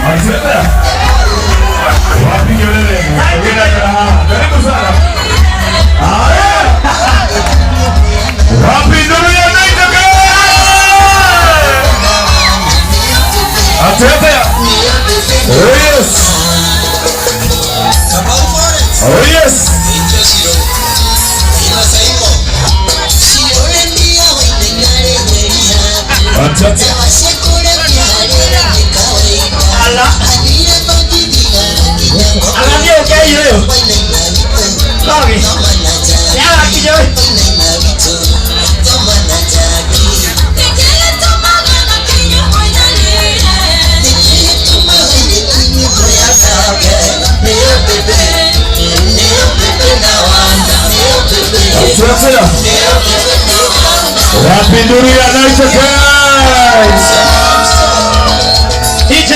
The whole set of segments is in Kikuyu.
Asante. Wapi kelele? Wengine raha. Karibu sana. Haya. Wapi ndugu ya Naita Asante. Oh yes. Oh yes. Asante. Ala. Ala ndio okay hiyo. Sorry. Ya kijo. Asante. Wapi ndugu ya Naita guys? DJ.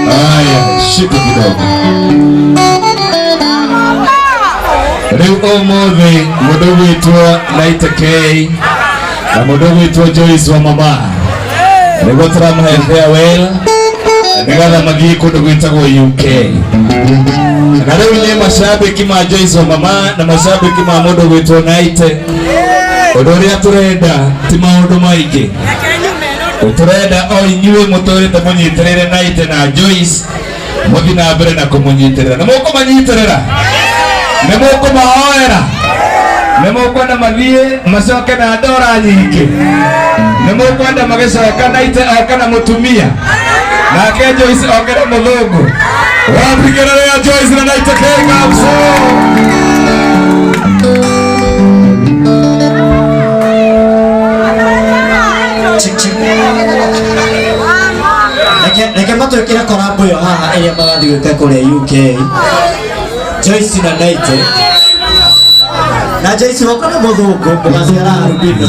Haya, shika kidogo. Rĩu ũmũthĩ mũndũ gwĩtwo Naita K na mũndũ gwĩtwo Joyce wa mama nĩguo tũramũhe farewell nĩgetha mathiĩ kũndũ gwĩtagwo UK. Na rĩu inyuĩ macambĩki ma Joyce wa mama na macambĩki ma mũndũ gwĩtwo Naite, ũndũ ũrĩa tũrenda ti maũndũ maingĩ turenda o inyuĩ mũtũrĩte mũnyitĩrĩre Naite na Joyce mũthiĩ na mbere na kũmũnyitĩrĩra nĩ mũkũmanyitĩrĩra nĩ mũkũmahoera nĩ mũkwenda mathiĩ macoke na ndora nyingĩ nĩ mũkwenda magĩcoka Naite oke na mũtumia nake Joyce oke na mũthũngũ wapigĩrĩra Joyce na Naite K kabisa. Reke matwĩkĩre korambo ĩyo haha ĩrĩa magathiĩ gwĩka kũrĩa UK. Joyce na Naite. Na Joyce woka na mũthũngũ mũgaciara albino.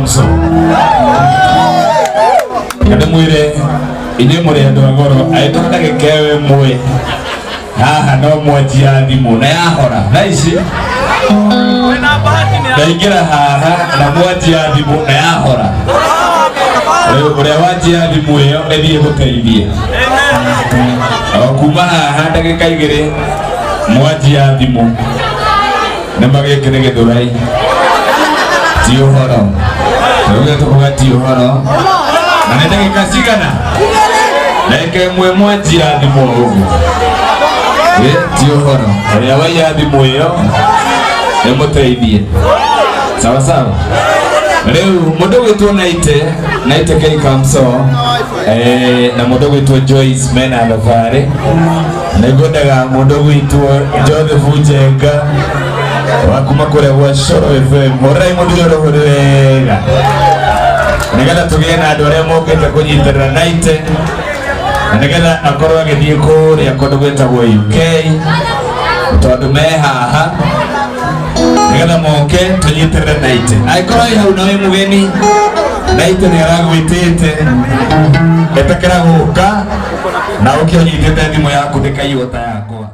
Kamso kana mwire inyuĩ mũrĩ andũ a goro angĩkorwo ndagĩka ĩyo ĩmwe haha no mwanjia thimũ na yahora thaa ici ndaingĩra haha na mwanjia thimũ na yahora rĩu ũrĩa wanjia thimũ ĩyo ĩthiĩ gũteithie o kuma haha ndagĩka igĩrĩ mwanjia thimũ nĩ magĩkĩ nĩ gĩthũrai ti ũhoro rĩu tũkuga ti ũhoro na nĩ ndagĩka cigana ndagĩka ĩmwe mwanjia thimũ ũguo ti ũhoro ũrĩa waiya thimũ ĩyo ĩmũteithie sawa sawa rĩu mũndũ gwĩtwo Naite Naite K Kamso na mũndũ gwĩtwo Joyce mena thabarĩ nĩngwendaga mũndũ gwĩtwo Joseph Njenga wa kuma kũrĩa gwa Coro FM hũrĩrai mũthuri ũyũ rũhũri wega nĩgetha tũgĩe na andũ arĩa mokĩte kũnyitĩrĩra Naite na nĩgetha akorwo agĩthiĩ kũrĩa kũndũ gwĩtagwo UK tondũ me haha nĩgetha moke tũnyitĩrĩre Naite angĩkorwo wĩ hau na wĩ mũgeni Naite nĩ aragwĩtĩte ĩtĩkĩra gũka na ũke ũnyitĩte thimũ yaku ndĩkaiywo ta yakwa.